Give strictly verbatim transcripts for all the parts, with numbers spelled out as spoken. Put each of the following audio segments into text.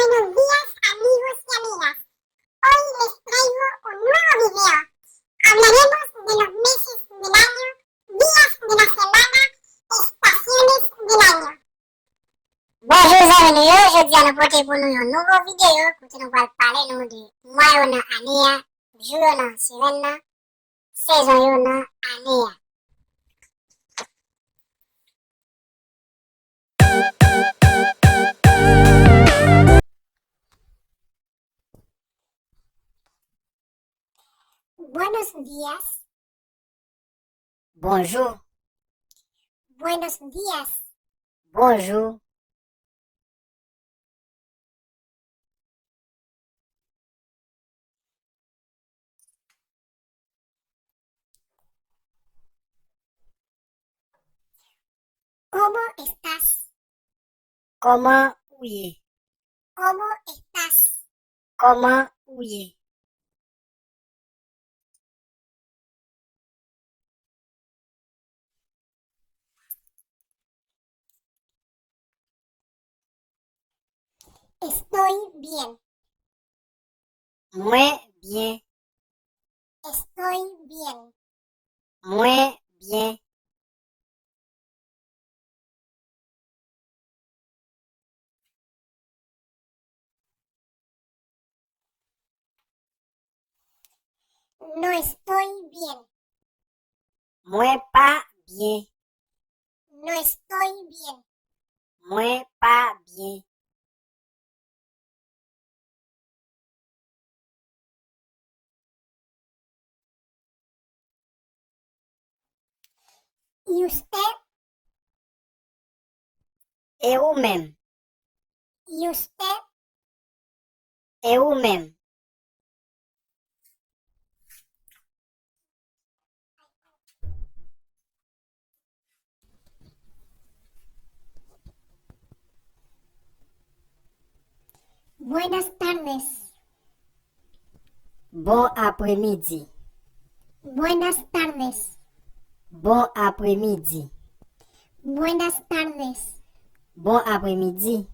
Buenos días, amigos y amigas. Hoy les traigo un nuevo video. Hablaremos de los meses del año, días de la semana, estaciones del año. Bonjou zanmi nou yo, jodi a nou pote pou nou yon nouvo videyo kote nou pral pale nou de mwa yo nan ane a, jou yo nan semèn nan, sezon yo nan ane a. Buenos días. Bonjou. Buenos días. Bonjou. ¿Cómo estás? Kòman ou ye? ¿Cómo estás? Kòman ou ye? Estoy bien. Mwen byen. Estoy bien. Mwen byen. No estoy bien. Mwen pa byen. No estoy bien. Mwen pa byen. ¿Y usted? E ou menm? ¿Y usted? E ou menm? Buenas tardes. Bon apremidi. Buenas tardes. Bon apremidi. Buenas tardes. Bon apremidi.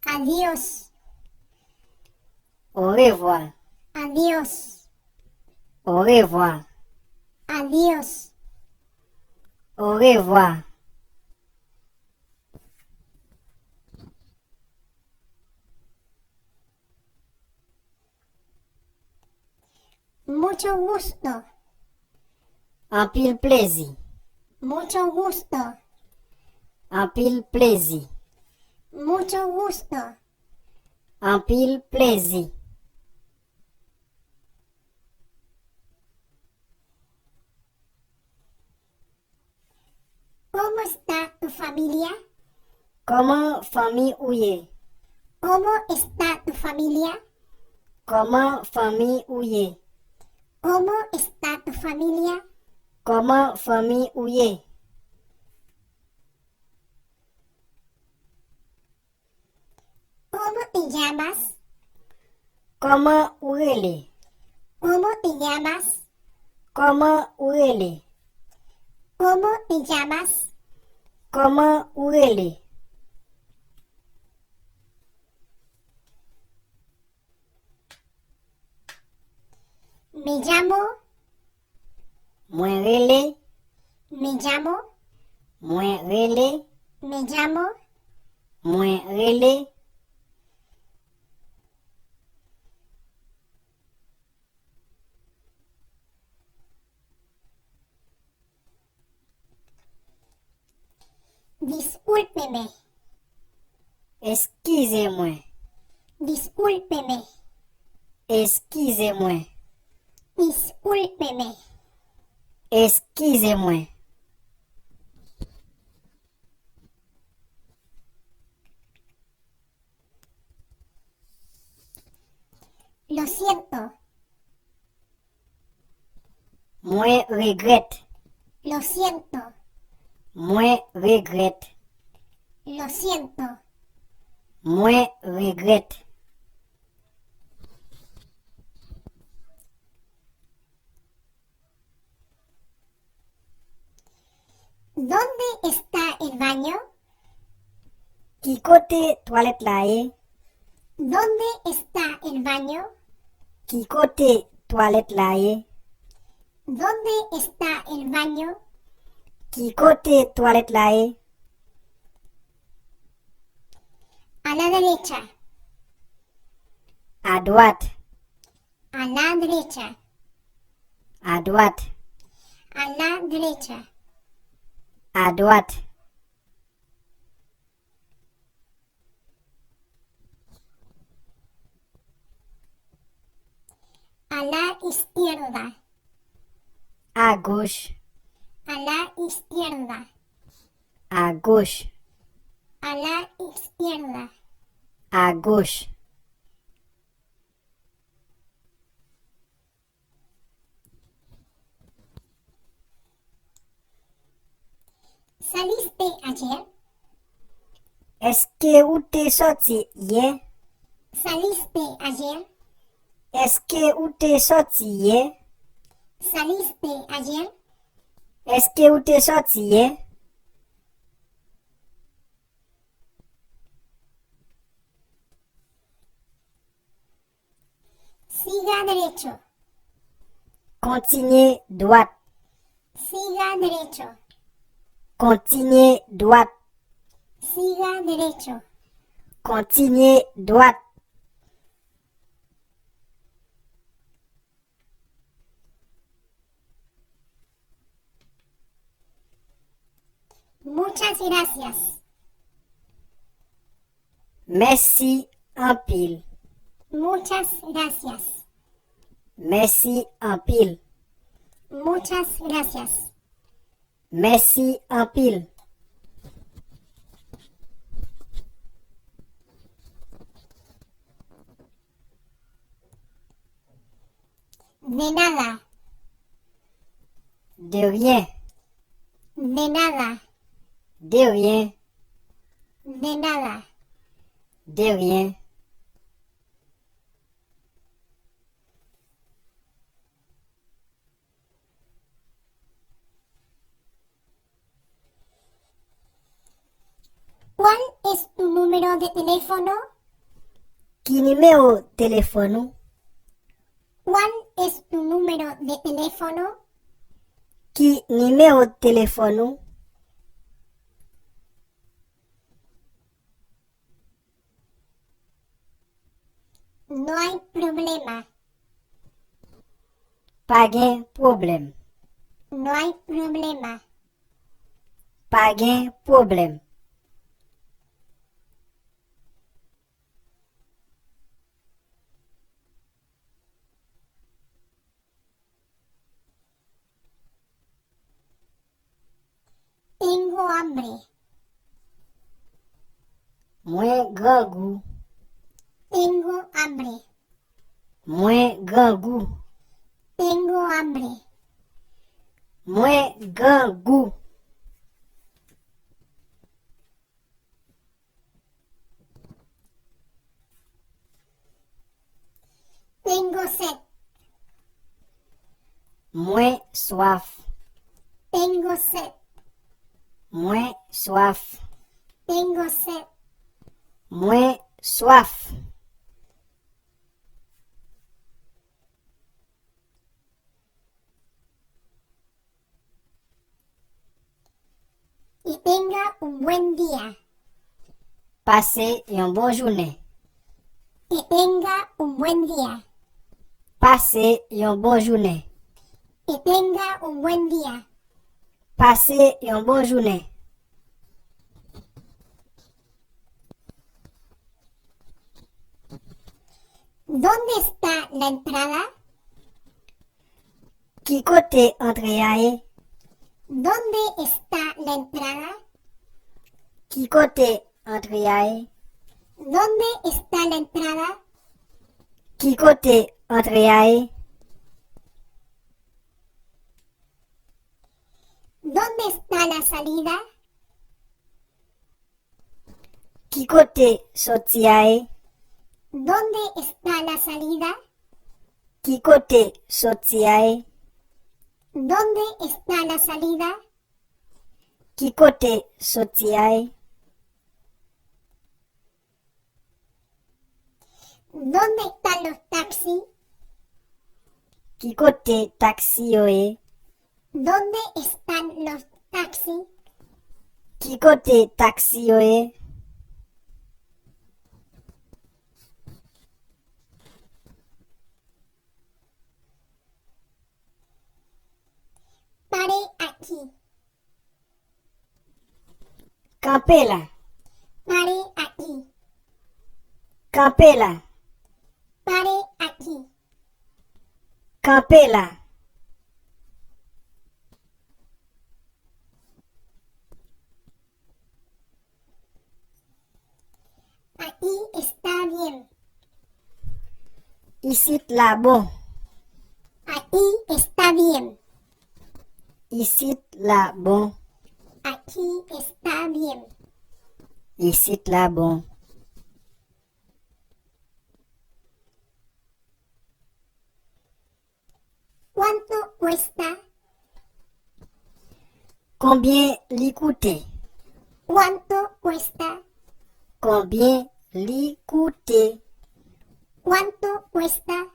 Adiós. Orevwa. Adiós. Orevwa. Adiós. Orevwa. Mucho gusto. Anpil plezi. Mucho gusto. Anpil plezi. Mucho gusto. Anpil plezi. ¿Cómo está tu familia? Kòman fanmi ou ye? ¿Cómo está tu familia? Kòman fanmi ou ye? ¿Cómo está tu familia? Kòman fanmi ou ye? ¿Cómo te llamas? Kòman ou rele? ¿Cómo te llamas? Kòman ou rele? ¿Cómo te llamas? Kòman ou rele? Me llamo. Mwen rele. Me llamo. Mwen rele. Me llamo. Mwen rele. Discúlpeme. Eskize mwen. Discúlpeme. Eskize mwen. Discúlpeme. Eskize mwen. Lo siento. Mwen regrèt. Lo siento. Mwen regrèt. Lo siento. Mwen regrèt. ¿Dónde está el baño? Ki kote twalèt la ye? ¿Dónde está el baño? Ki kote twalèt la ye? ¿Dónde está el baño? Ki kote twalèt la ye? A la derecha. Adwat. A la derecha. Adwat. A la derecha. Adwat. A la izquierda. Agoch. A la izquierda. Agoch. A la izquierda. Agoch. ¿Saliste ayer? Èske ou te sòti yè? ¿Saliste ayer? Èske ou te sòti yè? ¿Saliste ayer? Èske ou te sòti yè? Siga derecho. Kontinye dwat. Siga derecho. Kontinye dwat. Siga derecho. Kontinye dwat. Muchas gracias. Mèsi anpil. Muchas gracias. Mèsi anpil. Muchas gracias. Mèsi anpil. De nada. De rien. De nada. De rien. De nada. De rien. ¿Cuál es tu número de teléfono? Ki nimewo telefòn ou? ¿Cuál es tu número de teléfono? Ki nimewo telefòn ou? No hay problema. Pa gen pwoblèm. No hay problema. Pa gen pwoblèm. Tengo hambre. Mwen grangou. Tengo hambre. Mwen grangou. Tengo hambre. Mwen grangou. Tengo sed. Mwen swaf. Tengo sed. Mwen swaf. Tengo sed. Mwen swaf. Y tenga un buen día. Pase yon bon jounen. Que tenga un buen día. Pase yon bon jounen. Que tenga un buen día. Pase yon bon jounen. ¿Dónde está la entrada? Ki kote antre a ye? ¿Dónde está la entrada? Ki kote antre a ye? ¿Dónde está la entrada? Ki kote antre a ye? ¿Dónde está la salida? Ki kote sòti a ye? ¿Dónde está la salida? Ki kote sòti a ye? ¿Dónde está la salida? Ki kote soti a ye? ¿Dónde están los taxis? Ki kote taksi yo ye? ¿Dónde están los taxis? Ki kote taksi yo ye? Pare aquí. Kanpe la. Pare aquí. Kanpe la. Pare aquí. Kanpe la. Aquí está bien. Isit la bon. Aquí está bien. Isit la bon. Aquí está bien. Isit la bon. ¿Cuánto cuesta? Konbyen li koute? ¿Cuánto cuesta? Konbyen li koute? ¿Cuánto cuesta?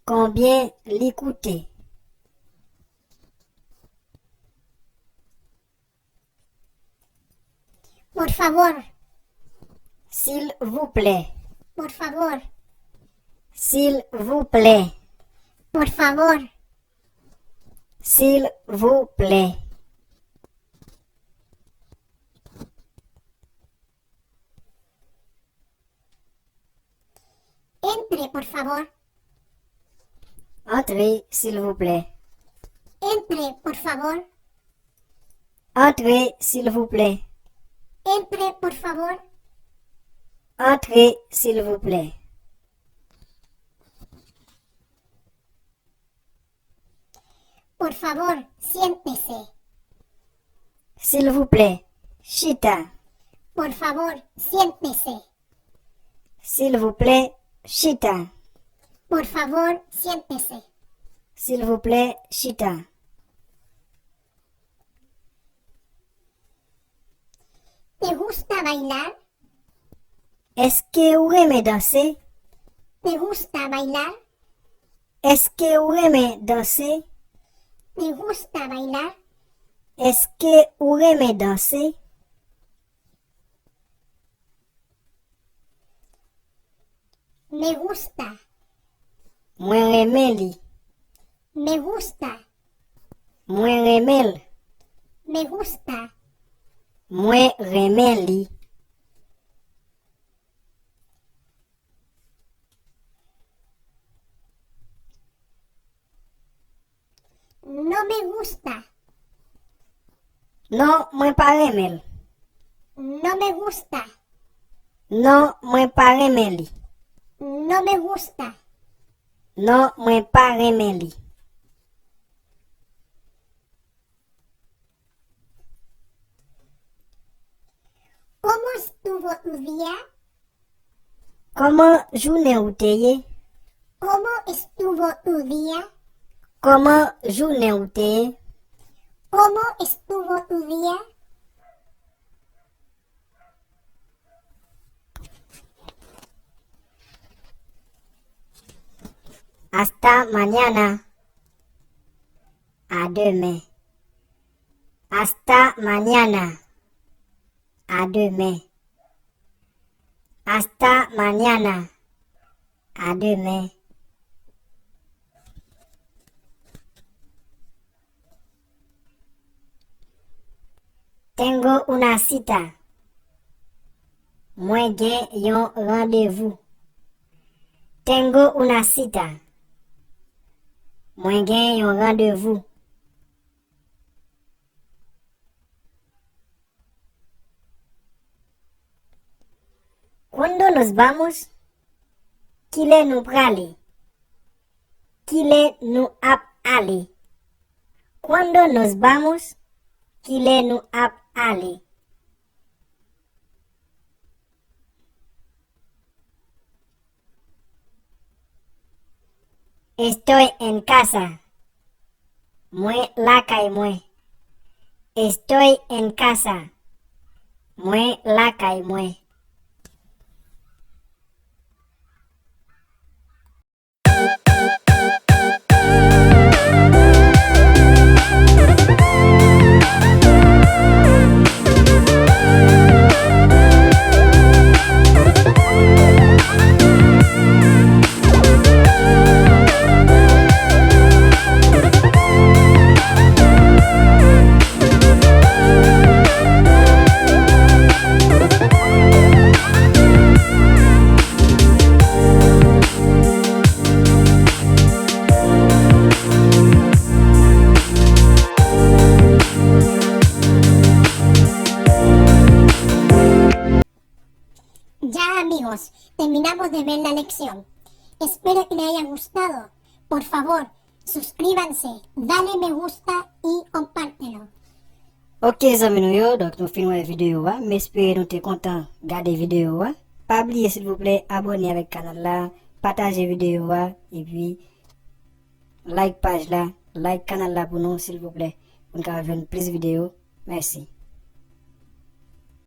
Konbyen li koute? Por favor. Silvouplè. Por favor. Silvouplè. Por favor. Silvouplè. Entre, por favor. Antre, silvouplè. Entre, por favor. Antre, silvouplè. Entre, por favor. Antre, silvouplè. Por favor, siéntese. Silvouplè, chita. Por favor, siéntese. Silvouplè, chita. Por favor, siéntese. Silvouplè, chita. ¿Te gusta bailar? Èske ou renmen danse? ¿Te gusta bailar? Èske ou renmen danse? ¿Te gusta bailar? Èske ou renmen danse? Me gusta. Mwen renmen li. Me gusta. Mwen renmen l. Me gusta. Mwen renmen li. No me gusta. Non, mwen pa renmen l. No me gusta. Non, mwen pa renmen li. No me gusta. Non, mwen pa renmen li. ¿Cómo estuvo tu día? Kòman jounen ou te ye? ¿Cómo estuvo tu día? Kòman jounen ou te ye? ¿Cómo estuvo tu día? Hasta mañana. A demen. Hasta mañana. A demen. Hasta mañana. A demen. Tengo una cita. Mwen gen yon randevou. Tengo una cita. Mwen gen yon randevou. ¿Cuándo nos vamos? Kilè nou prale? Kilè nou ap ale? ¿Cuándo nos vamos? Kilè nou ap ale? Estoy en casa. Mwen lakay mwen. Estoy en casa. Mwen lakay mwen. Ya amigos, terminamos de ver la lección. Espero que les haya gustado. Por favor, suscríbanse, dale me gusta y compártelo. Ok zanmi nou yo, donk nou fin wè videyo a. M espere nou te kontan gade videyo a. Pa bliye silvouplè abòne avèk kanal la, pataje videyo a, epi like paj la, like kanal la pou nou silvouplè, pou n ka jwenn plis videyo. Mèsi.